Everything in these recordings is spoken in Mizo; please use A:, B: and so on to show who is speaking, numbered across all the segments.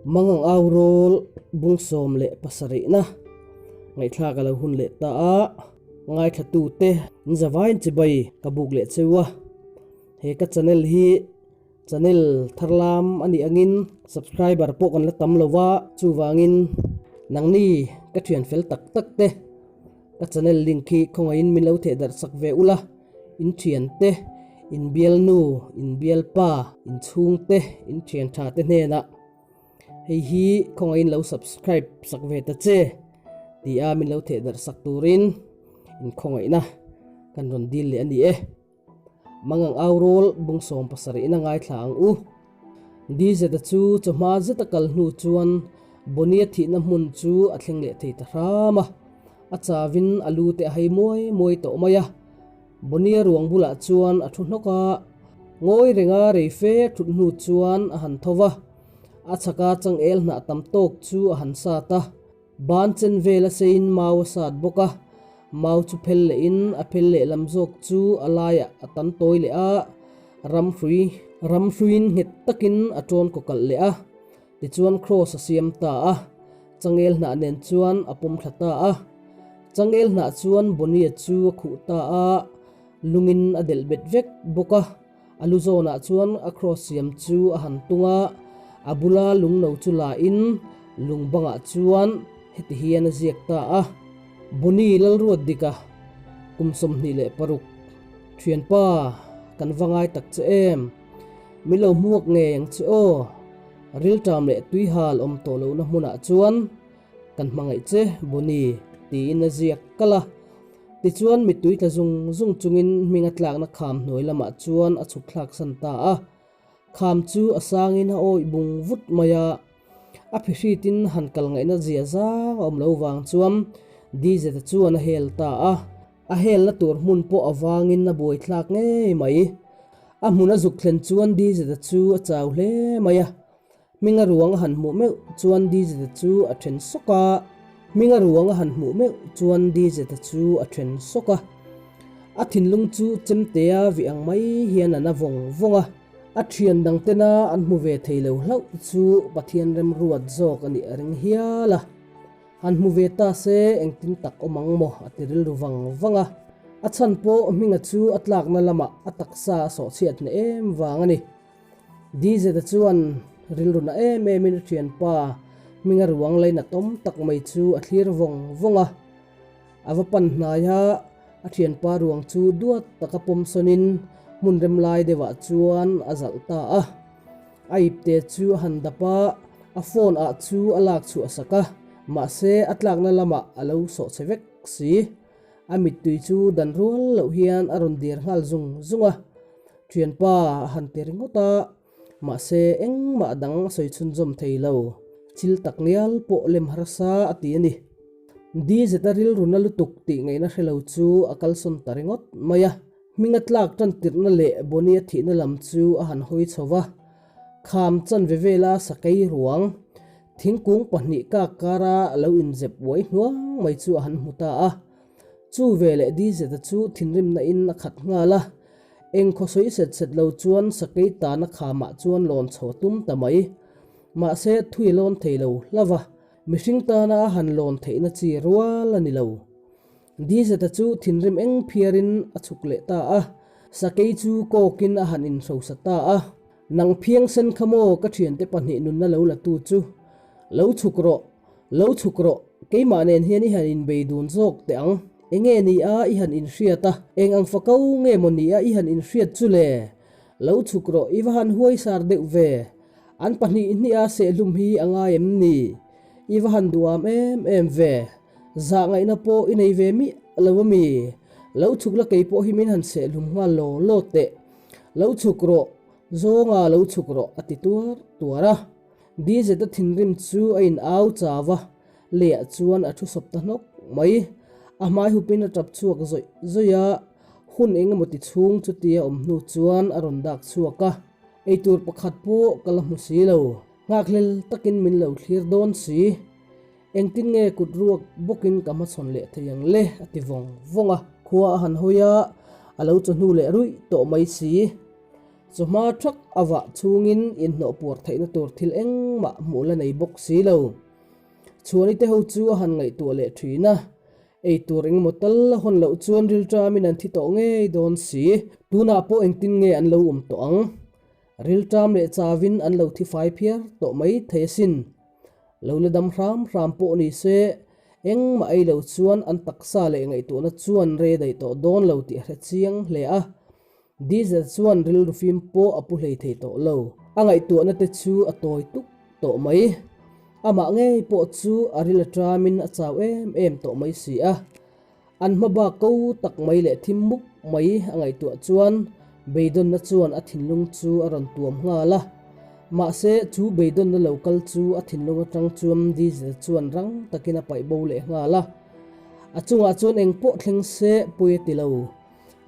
A: Mangang au rawl bung 17na ngaihthlak a lo hun leh ta a, ngaithlatute in zavain chibai ka buk leh cheu a, he ka channel hi channel tharlam a nih angin subscriber pawh kan la tam lo va, chuvangin nangni ka thian fel tak tak te ka channel link hi khawngaihin min lo theh darh sak ve ula. In thiante, in bialnu, in bialpa, in chhungte, in thian tha te hnenah hei hi khawngaihin lo subscribe sak ve ta che ti a min lo theh darh sak turin in khawngaihna kan rawn dil leh a ni e. Mangang au rawl bung 70 in a ngaithla ang u. Dizeta chu chawhma zeta kal hnu chuan Bonnie-a thihna hmun chu a thleng leh thei ta hram a. A chawin a lu te a hei muai muai tawh mai a. Bonnie-a ruang bulah chuan a thu hnawk a, ngawi renga rei fe thut hnu chuan a han tho va. A chhaka changel hnah tam tawk chu a han sat a. Ban chen vel a seiin mau a sat bawk a, mau chu phel lehin a phel lehlam zawk chu a laiah a tan tawi leh a, ramhrui ramhruiin nghet takin a tawn kaw kalh leh a, tichuan kraws a siam ta a, changel hnah nen chuan a pawm thla ta a, changel hnah chuan Bonnie-a chu a khuh ta a, lungin a delh bet vek bawk a, a lu zawnah chuan a kraws siam chu a han tung a, a bula lung no chu la in lung bangah chuan heti hian a ziak ta a, Bonnie Lalruatdika kum 26, thianpa kan va ngai tak che em? Min lo hmuak ngei ang che aw, rilṭam leh tuihal awm tawh lohna hmunah chuan kan hmangaih che Bonnie tiin a ziak kalh a. Tichuan mittui tla zung zung chungin hming a tlakna kham hnuai lamah chuan a chhuk thlak san ta a. Kham chu a sangin a awih bung vut mai a, a phihritin han kal ngaihna zia zang a awm lo vang chuan Dizeta chuan a hel ta a. A helna tur hmun pawh avangin a buai thlak ngei mai. A hmun a zuk thlen chuan Dizeta chu a chau hle mai a. Hminga ruang a han hmuh meuh chuan Dizeta chu a then sawk a. Hminga ruang a han hmuh meuh chuan Dizeta chu a then sawk a. A thinlung chu chemtea vih ang mai hian a na vawng vawng a. A thian dang tena an hmu ve thei lo hlauh chu Pathian remruat zawk a nih a ring hial a. Han hmu ve ta se engtin tak awm ang maw a ti rilru vang vang a. A chhan pawh Hminga chu a tlakna lamah a taksa a sawhchhiat hneh em vang a ni. Dizeta chuan rilru na em emin a thianpa Hminga ruang lainat awm tak mai chu a thlir vawng vawng a. A va pan hnai a, a thianpa ruang chu duat taka pawm sawnin hmun rem lai deuhah chuan a zalh ta a. A ipte chu a han dap a, a phone ah chu a lak chhuah sak a, mahse a tlakna lamah a lo sawh chhe vek si. A mittui chu dan rual loh hian a rawn dir nghal zung zung a, Thianpa a han ti ringawt a, mahse engmah dang a sawi chhunzawm thei lo. Thil tak ngial pawh lem harsa a ti a ni. Dizeta rilru na lutuk tih ngaihna hre lo chu a kalsawn ta ringawt mai a. Hminga tlak tan tirhna leh Bonnie-a thihna lam chu a han hawi chho va, kham chanve vela sakei ruang, thingkung pahnih kak kara a lo inzep uai hnuang mai chu a han hmu ta a. Chu veleh Dizeta chu thinrimna in a khat nghal a, eng khaw sawi set set lo chuan sakei tana khamah chuan lawn chho a tum ta mai. Mahse thui a lawn thei lo hlauh va, mihring tana a han lawn theihna chi rual a ni lo. Dizeta chu thinrim eng phiarin a chhuk leh ta a, sakei chu kawkin a han inhrosa ta a. Nang phiang sen kha maw ka thiante pahnih nunna lo la tu chu? Lo chhuk rawh, lo chhuk rawh, keimah nen hian i han inbei dun zawk teh ang. Enge ni a i han inhriat a, eng ang fako nge maw ni a i han inhriat chu le? Lo chhuk rawh, i va han huai sar deuh ve. An pahnih hnih a sehlum hi a ngai em ni? I va han duham em em ve. Zah ngaihna pawh i nei ve miah lo a mi? Lo chhuk la kei pawh hi min han sehlum nghal law law teh. Lo chhuk rawh, zawnga lo chhuk rawh a ti tuar tuar a. Dizeta thinrim chu a in au chau a, leiah chuan a thu sawp ta hnawk mai. A hmai hupin a tap chhuak zawih zawih a, hun eng emaw ti chhung chutia awm hnu chuan a rawn dak chhuak a. Eitur pakhat pawh ka la hmu si lo, nghakhlel takin min lo thlir dawn si. Engtin nge kut ruak bawkin ka hmachhawn leh thei ang le? a ti vawng vawng a. Khua a han hawi a, a lo chawhnu leh ruih tawh mai si. Chawhma thak a vah chhungin inhnawh puar theihna tur thil engmah hmuh la nei bawk si lo. Chhuani te ho chu a han ngaihtuah leh thin a, ei tur engemaw tal a hawn loh chuan rilṭamin an thi tawh ngei dawn si. Tunah pawh engtin nge an lo awm tawh ang? Rilṭam leh chauin an lo thi fai phiar tawh mai thei asin. Lo la dam hram hram pawh ni se, engmah ei lo chuan an taksa leh ngaihtuahna chuan rei daih tawh dawn lo tih a hre chiang hle a. Diesel chuan rilru fim pawh a pu hlei thei tawh lo. A ngaihtuahna te chu a tawi tuk tawh mai. Amah ngei pawh chu a ril a ṭamin a chau em em tawh mai si a. An hma bak ko tak mai leh thim muk mai a ngaihtuah chuan beidawnna chuan a thinlung chu a rawn tuam nghal a. Mahse, chu beidawnna lo kal chu a thinlung atang chuan Diesel chuan rang takin a paih bo leh nghal a. A chungah chuan eng pawh thleng se pawi a ti lo.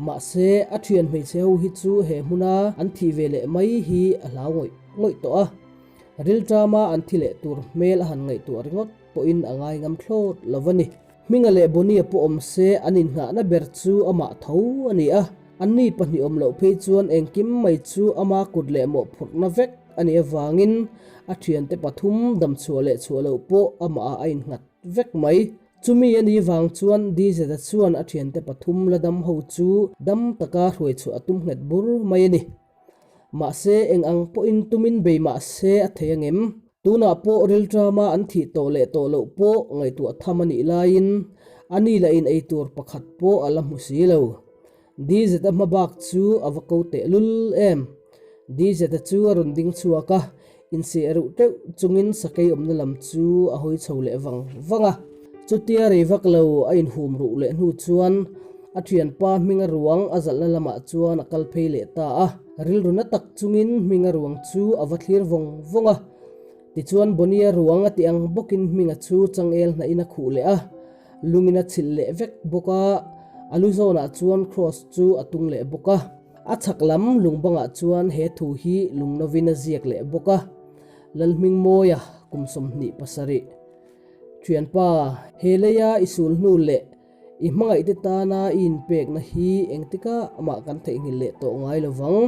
A: Mahse, a thian hmeichhe ho hi chu he hmuna an thih ve leh mai hi a hlau ngawih ngawih tawh a. Rilṭama an thi leh tur hmel a han ngaihtuah ringawt pawhin a ngai ngam thlawt lo a ni. Hminga leh Bonnie pawh awm se an innghahna ber chu amah tho a ni a. Anni pahnih awm loh phei chuan engkim mai chu ama kut leh mawhphurhna vek a nih avangin a thiante pathum damchhuah leh chhuah loh pawh amahah a innghat vek mai. Chumi a nih vang chuan Dizeta chuan a thiante pathum la dam ho chu dam taka hruai chhuah a tum nghet bur mai a ni. Mahse, eng ang pawhin tumin bei mah se a thei angem? Tunah pawh rilṭama an thih tawh leh tawh loh pawh ngaihtuah tham a nih laiin a ni lah in ei tur pakhat pawh a la hmu si lo. Dizeta hma bak chu a va ko tehlul em? Dizeta chu a rawn ding chhuak a, Inseh ruh teuh chungin sakei awmna lam chu a hawi chho leh vang vang a. Chutia rei vak lo a inhum ruh leh hnu chuan a thianpa hminga ruang a zalhna lamah chuan a kal phei leh ta a. Rilru na tak chungin hminga ruang chu a va thlir vawng vawng a. Tichuan Bonnie-a ruang a tih ang bawkin hminga chu changel hnahin a khuh leh a, lungin a chhilh leh vek bawk a, a lu zawnah chuan kraws chu a tung leh bawk a. A chhak lam lung bangah chuan he thu hi lung novin a ziak leh bawk a, Lalhmingmawia kum 27. Thianpa, he leia i sul hnu leh i hmangaihte tana i inpekna hi engtika amah kan theihnghilh leh tawh ngai lo vang.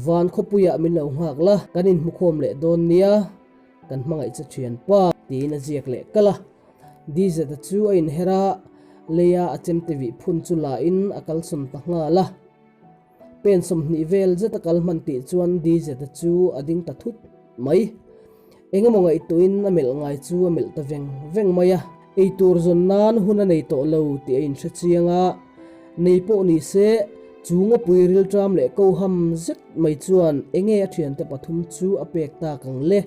A: Van khawpuiah min lo nghak la, kan inhmukhawm leh dawn nia, kan hmangaih che thianpa, tiin a ziak leh kal a. Dizeta chu a inher a, leia a chemte vih phun chu la in a kalsawn ta nghal a. Pen 20 vel zet a kal hman tih chuan Dizeta chu a ding ta thut mai. Eng emaw ngaihtuahin a melh ngai chu a melh ta veng veng mai a. Eitur zawn nan hun a nei tawh lo tih a inhre chiang a, nei pawh ni se chu ngawpui rilṭam leh koham zet mai chuan enge a ṭhiante pathum chu a pek tak ang le.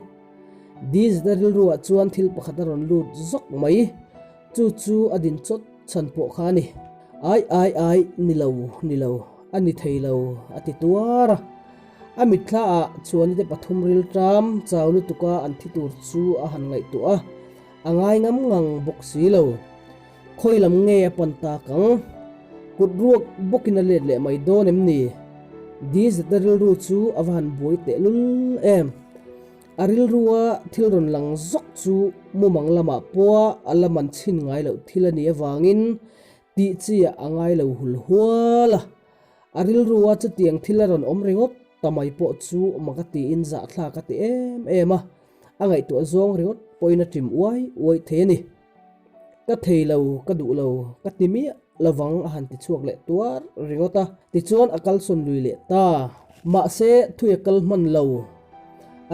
A: Dizda rilruah chuan thil pakhat a rawn lut zawk mai, chu chu a din chawt chhan pawh kha a ni. Ai ai ai, ni lo, ni lo, a ni thei lo, a ti tuar a. A mitthla ah chuanite pathum rilṭam chau lutuka an thi tur chu a han ngaihtuah a, a ngai ngam ngang bawk si lo. Khawi lam nge a pan tak ang? Kut ruak bawkin a let leh mai dawn em ni? Dizeta rilru chu a va han buai tehlul em! A rilrua thil rawn lang zawk chu mumang lamah pawha a la man chhin ngai loh thil a nih avangin tih chi ah a ngai lo hul hual a. A rilrua chutiang thil a rawn awm ringawt ta mai pawh chu mak a tiin zahthlak a ti em em a, a ngaihtuah zawng ringawt pawhin a ṭim uai uai thei a ni. Ka thei lo, ka duh lo, ka ti miah lovang a han ti chhuak leh tuar ringawt a, tichuan a kalsawn lui leh ta. Mahse, thui a kal hman lo.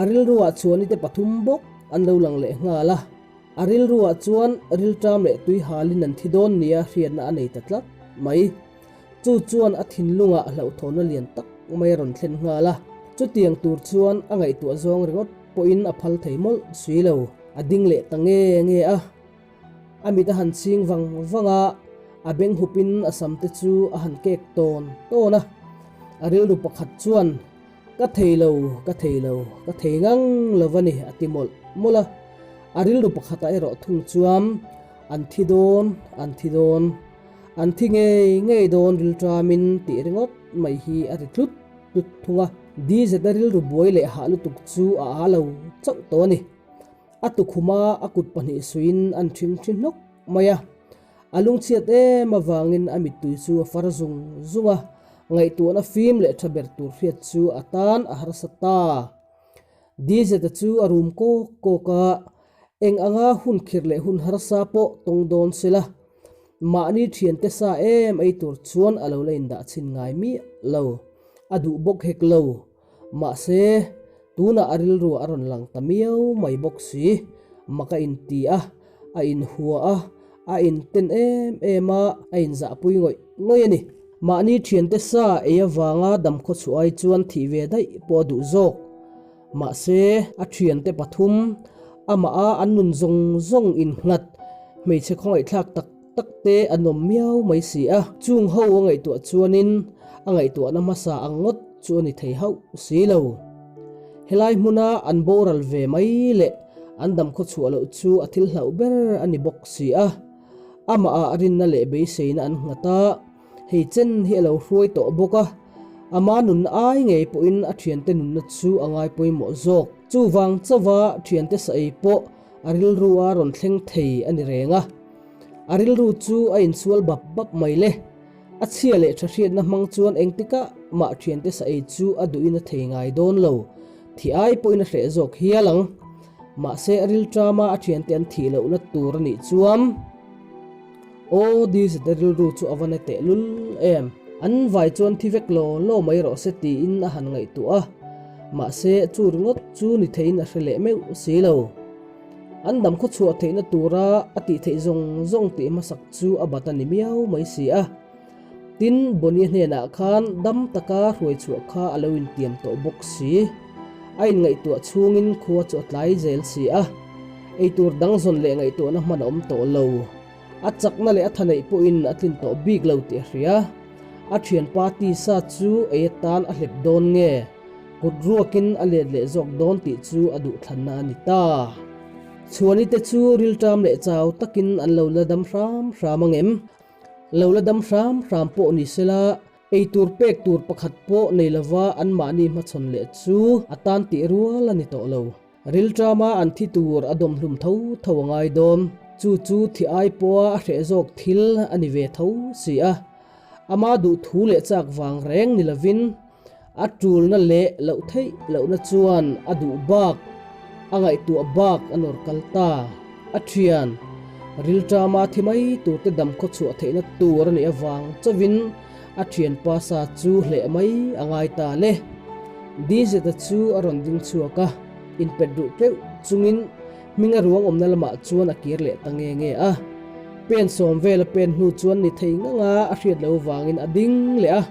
A: A rilruah chuanite pathum bawk an lo lang leh nghal a, a rilruah chuan rilṭam leh tui halin an thi dawn nia hriatna a nei ta tlat mai. Chu chuan a thinlungah hlauhthawnna lian tak mai a rawn thlen nghal a, chutiang tur chuan a ngaihtuah zawng ringawt pawhin a phal thei mawlh si lo. A ding leh ta nge nge a, a mit a han ching vang vang a, a beng hupin a sam te chu a han kek tawn tawn a. A rilru pakhat chuan, Ka thei lo, ka thei lo, ka thei ngang lo va ni, a ti mawlh mawlh a. A rilru pakhatah erawh thung chuan, An thi dawn, an thi dawn, an thi ngei ngei dawn rilṭamin tih ringawt mai hi a ri tlut tlut thung a. Dizeta rilru buai leh hah lutuk chu a â lo chauh tawh a ni. A tukhuma a kut pahnih suiin an ṭhing ṭhi hnawk mai a. A lungchhiat em avangin a mittui chu a far zung zung a. Ngaihtuahna fim leh tha ber tur hriat chu a tan a harsa ta. Dizeta chu a rum kawk kawk a, eng anga hun khirh leh hun harsa pawh tawng dawn se la, mahni thiante sa em ei tur chuan a lo la indah chhin ngai miah lo, a duh bawk hek lo. Mahse, tunah a rilru a rawn lang ta miau mai bawk si. Mak a inti a, a inhua a, a inten em em a, a inzahpui ngawih ngawih a ni. Mahni thiante sa ei avanga damkhaw chhuah ai chuan thih ve daih pawh a duh zawk. Mahse, a thiante pathum, amah a an nun zawng zawng innghat, hmeichhe khawngaihthlak tak tak te an awm miau mai si a. Chung ho a ngaihtuah chuanin a ngaihtuahna hmasa ang ngawt chu a ni thei hauh si lo. Helai hmuna an boral ve mai leh an damkhaw chhuah loh chu a thil hlauh ber a ni bawk si a. Amah ah rinna leh beiseina an nghat a, hei chen hi a lo hruai tawh bawk a, ama nunna ai ngei pawhin a thiante nunna chu a ngai pawimawh zawk. Chuvang chauha thiante sa ei pawh a rilru a rawn thleng thei a ni reng a. A rilru chu a insual bap bap mai le. A chhia leh tha hriatna hmang chuan engtikah mah thiante sa ei chu a duhin a thei ngai dawn lo. Thih ai pawhin a hreh zawk hial ang. Mahse a rilṭama a thiante an thih lohna tur a nih chuan Aw Dizete rilru chu a va na tehlul em. An vai chuan thi vek law law mai rawh se tiin a han ngaihtuah a. Mahse chu ringawt chu ni theiin a hre leh meuh si lo. An dam khaw chhuah theihna tura a tih theih zawng zawng tih hmasak chu a bat a ni miau mai si a. Tin, Bonnie hnenah khan dam taka hruai chhuah kha a lo intiam tawh bawk si. A inngaihtuah chhungin khua chu a tlai zel si a. Eitur dang zawn leh ngaihtuahna hman a awm tawh lo. A chakna leh a thaneih pawhin a tlin tawh bik lo tih a hria. A thianpa tisa chu ei atan a hlep dawn nge? Kut ruakin a let leh zawk dawn tih chu a duhthlanna a ni ta. Chhuani te chu rilṭam leh chau takin an lo la dam hram hram ang em? Lo la dam hram hram pawh ni sela, eitur pek tur pakhat pawh nei lova anmahni hmachhawn leh chu a tan tih rual a ni tawh lo. Rilṭama an thi tur a dawmhlum tho tho a ngai dawn. Chu chu thi ai pawha a hreh zawk thil a ni ve tho si a. Ama duh thu leh chak vang reng ni lovin a ṭulna leh loh theih lohna chuan a duh bak, a ngaihtuah bak a nawr kal ta. A ṭhian, rilṭama thi mai turte dam khaw chhuah theihna tur a nih avang chauhin a ṭhianpa sa chu hleh mai a ngai ta le. Dizeta chu a rawn ding chhuak a, inpet ruh teuh chungin Hminga ruang awmna lamah chuan a kir leh ta nge nge a. Pen sawm vel a pen hnu chuan ni thei nganga a hriat lo vangin a ding leh a.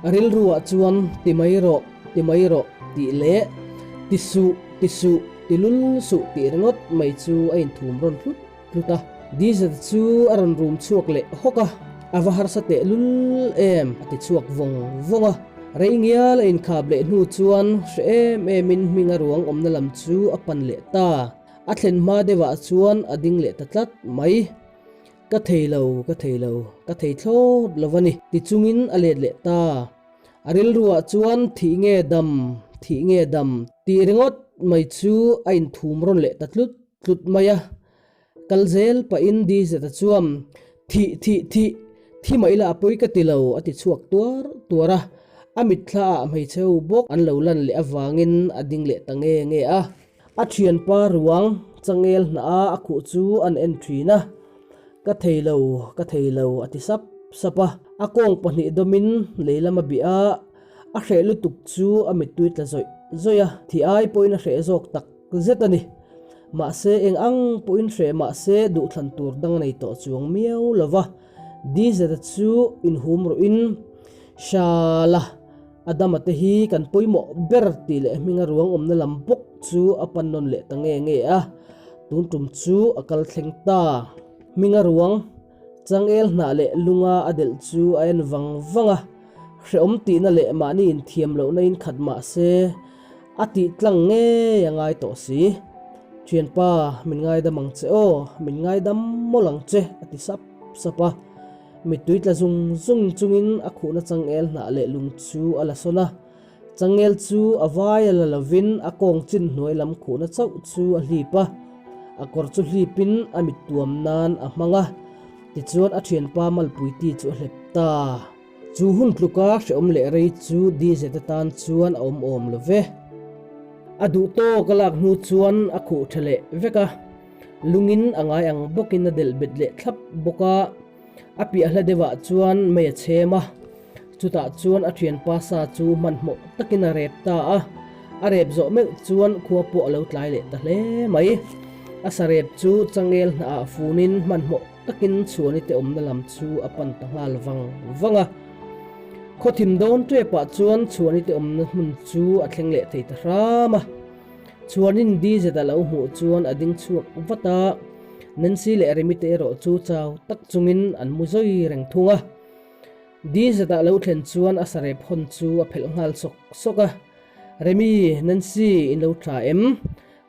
A: A rilruah chuan ti mai rawh, ti mai rawh tih leh ti suh, ti suh, ti lul suh tih ringawt mai chu a inthum rawn hlut hlut a. Diesel chu a rawn rum chhuak leh hawk a, a va harsa teh lul em a ti chhuak vawng vawng a. Rei ngial a inkhap leh hnu chuan hre em emin hminga ruang awmna lam chu a pan leh ta. A thlen hma deuhah chuan a ding leh ta tlat mai. Ka thei lo, ka thei lo, ka thei thlawt lo a ni, ti chungin a let leh ta. A rilruah chuan thih nge dam, thih nge dam tih ringawt mai chu a inthum rawn leh ta tlut tlut mai a. Kal zel pahin Dizeta chuan, Thih, thih, thih, thi mah ila a pawi ka ti lo, a ti chhuak tuar tuar a. A mitthla ah hmeichhe ho bawk an lo lan leh avangin a ding leh ta nge nge a. A thianpa ruang changel hnah a a khuh chu an en thin a, Ka thei lo, ka thei lo, a ti sap sap a. A kawng pahnih dawmin lei lam a bih a, a hreh lutuk chu a mittui tla zawih zawih a, thih ai pawhin a hreh zawk tak zet a ni. Mahse, eng ang pawhin hreh mahse duhthlan tur dang a nei tawh chuang miau lo va, Dizeta chu inhum ruhin, Shala! Adama te hi kan pawimawh ber tih leh hminga ruang awmna lam bawk chu a pan nawn leh ta nge nge a, tun tum chu a kal thleng ta. Hminga ruang changel hnah leh lunga a delh chu a en vang vang a, hrehawm tihna leh mahni inthiam lohna in khat mah se a tih tlang ngei a ngai tawh si. Thianpa, min ngaidam ang che aw, min ngaidam mawlh ang che a ti sap sap a. Mittui tla zung zung chungin a khuhna changel hnah leh lung chu a la sawn a. Changel chu a vai a la lovin a kawng chin hnuai lam khuhna chauh chu a hlip a. A kawr chu hlipin a mit tuam nan a hmang a. Tichuan a thianpa malpui ti chu a hlep ta. Chu hun tluka hrehawm leh rei chu DZ atan chuan a awm awm lo ve. A duh tawk a lak hnu chuan a khuh tha leh vek a, lungin a ngai ang bawkin a delh bet leh thlap bawk a. A piah hla deuhah chuan mei a chhem a, chutah chuan a thianpa sa chu hmanhmawh takin a rep ta a, a rep zawh meuh chuan khua pawh a lo tlai leh ta hle mai. A sa rep chu changel hnahah funin hmanhmawh takin chhuani te awmna lam chu a pan ta nghal vang vang a. Khaw thim dawn tepah chuan chhuani te awmna hmun chu a thleng leh thei ta hram a. Chuanin DZ a lo hmuh chuan a ding chhuak vat a, Nancy leh Remi te erawh chu chau tak chungin an mu zawi reng thung a. DZ a lo thlen chuan a sarep hawn chu a phelh nghal sawk sawk a, Remi, Nancy, in lo tha em?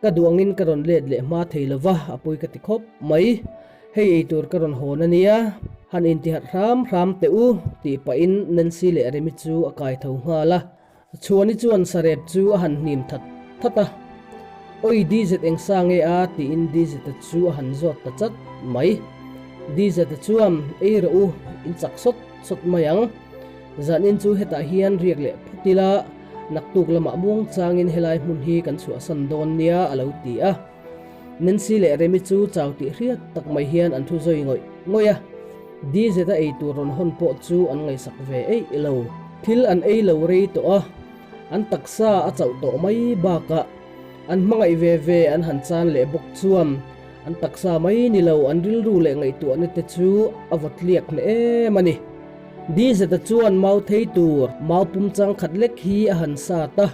A: Ka duh angin ka rawn let leh hma thei lo va, a pawi ka ti khawp mai. Hei eitur ka rawn hawn a nia, han intiharh hram hram teh u, tih pahin Nancy leh Remi chu a kai tho nghal a. Chhuani chuan sarep chu a han hnim that that a, Oi DZ eng sa nge a? tiin DZ-a chu a han zawt ta chat mai. DZ-a chuan, Ei rawh u, in chak sawt sawt mai ang. Zanin chu hetah hian riak leh phawt ila, naktuk lamah muang changin helai hmun hi kan chhuahsan dawn nia a lo ti a. Nancy leh Remi chu chau tih hriat tak mai hian an thu zawi ngawih ngawih a, DZ-a ei tur rawn hawn pawh chu an ngaihsak ve eih lo. Thil an ei lo rei tawh a, an taksa a chauh tawh mai bakah an hmangaih ve ve an han chan leh bawk chuan an taksa mai ni lo an rilru leh ngaihtuahna te chu a vawt tliak hle em a ni. DZ-a chuan mau thei tur mau pum chang khat lek hi a han sat a,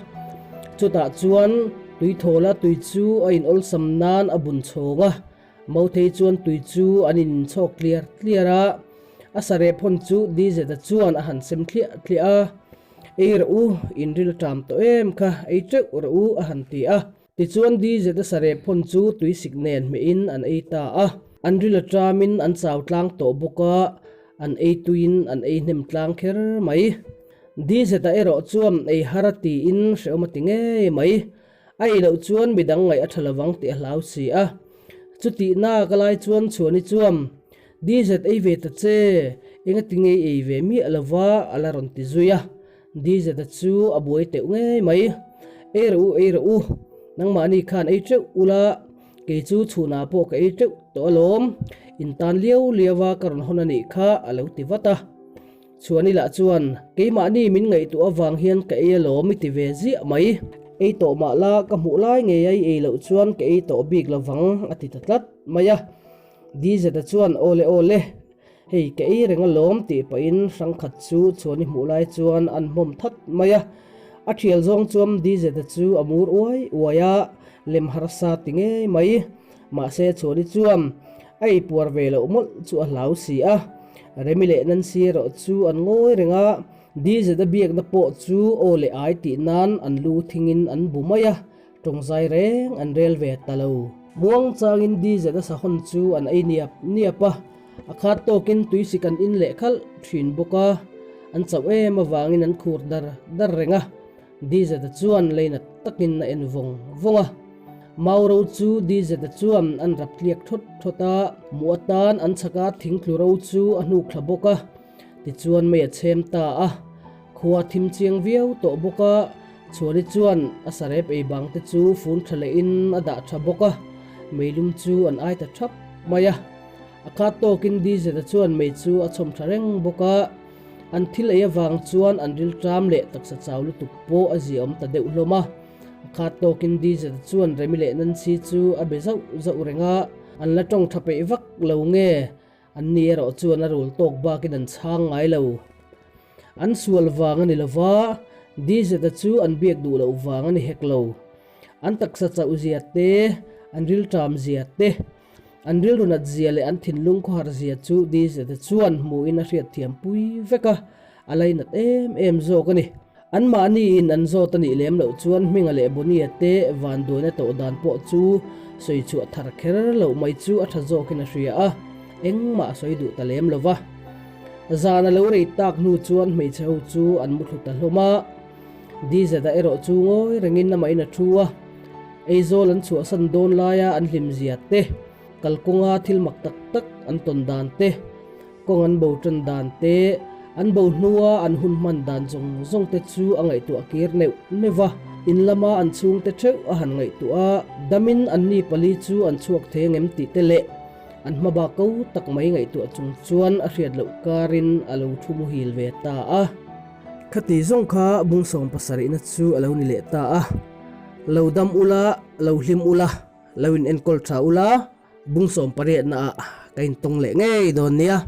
A: chutah chuan Tui thawla tui chu a in awlsam nan a bun chhawng a, Mauthei chuan tui chu an in chhawk tliar tliar a, a sarep hawn chu DZ-a chuan a han sem thliah thliah a, Ei rawh u, in ril ṭam tawh em kha, ei ṭeuh rawh u a han ti a. Tichuan DZ-a sarep hawn chu tui sik nen hmehin an ei ta a, an ril a ṭamin an chau tlang tawh bawk a, an ei tuiin an ei hnem tlang kher mai. DZ-a erawh chuan ei har a tiin hrehawm a ti ngei mai. A ei loh chuan midang ngaih a tha lovang tih a hlau si a. Chutih nak a lai chuan Chhuani chuan, DZ ei ve ta che, engati nge i ei ve miah lova a la rawn ti zui a. DZ-a chu a buai teuh ngei mai. Ei rawh u, ei rawh u, nangmahni khan ei teuh ula, kei chu chhunah pawh ka ei teuh tawh alawm, in tan liau liau a ka rawn hawn a nih kha a lo ti vat a. Chhuani lah chuan, Keimahni min ngaihtuah avang hian ka ei alawm i ti ve ziah mai. Ei tawh mah la, ka hmuh lai ngei a i ei loh chuan ka ei tawh bik lovang a ti ta tlat mai a. DZ-a chuan, Awle awle, hei ka ei reng alawm tih pahin hrangkhat chu Chhuani hmuh lai chuan an hmawm that mai a. A thial zawng chuan DZ-a chu a mur uai uai a, lem harsa ti ngei mai. Mahse Chhuani chuan a ei puar ve loh mawlh chu a hlau si a, Remi leh Nancy erawh chu an ngawi reng a, DZ-a biakna pawh chu aw leh ai tih nan an lu thingin an bu mai a, tawngzai reng an rel ve ta lo. Muang changin DZ-a sahawn chu an ei niap niap a, a khat tawkin tuisik an in leh khalh thin bawk a, an chauh em avangin an khur dar dar reng a. DZ-a chuan leinat takin a en vawng vawng a. Mauro chu DZ-a chuan an rap tliak thawt thawt a, mu atan an chhaka thing tlu ro chu a hnuk thla bawk a, tichuan mei a chhem ta a. Khua thim chiang viau tawh bawk a, Chhuani chuan a sarep ei bang te chu fun tha lehin a dah tha bawk a, meilum chu an ai ta thap mai a. A khat tawkin DZ-a chuan mei chu a chhawm tha reng bawk a. An thil ei avang chuan an rilṭam leh taksa chau lutuk pawh a ziaawm ta deuh hlawm a. A khat tawkin Diesel chuan Remi leh Nancy chu a be zauh zauh reng a, an la tawng tha peih vak lo nge an ni erawh chuan a rul tawk bakin an chhang ngai lo. An sual vang a ni lova, Diesel-a chu an biak duh loh vang a ni hek lo. An taksa chauh zia te, an rilṭam zia te, An rilru nat zia leh an thinlung khawhar zia chu DZ chuan hmuhin a hriatthiam pui vek a, a lainat em em zawk a ni. Anmahniin an zawt a nih lem loh chuan Hminga leh Bonnie te vanduaina tawh dan pawh chu sawi chhuah thar kher loh mai chu a tha zawkin a hria a, engmah a sawi duh ta lem lo va. Zan a lo rei tak hnu chuan hmeichhe ho chu an mu thlu ta hlawm a, DZ-a erawh chu ngawi rengin amahin a thu a. Aizawl an chhuahsan dawn laia an hlimzia te, kalkawnga thil mak tak tak an tawn dan te, kawng an bo tan dan te, An bo hnua an hun hman dan zawng zawng te chu a ngaihtuah kir neuh neuh va, in lama an chhungte theuh a han ngaihtuah a, damin anni pali chu an chhuak thei angem tih te leh an hma bak ko tak mai ngaihtuah chung chuan a hriat loh karin a lo thu muhil ve ta a. Khati zawng kha bung 70na chu a lo ni leh ta a, lo dam ula, lo hlim ula, lo in enkawl tha ula, bung 18na ah ka intawng leh ngei dawn nia.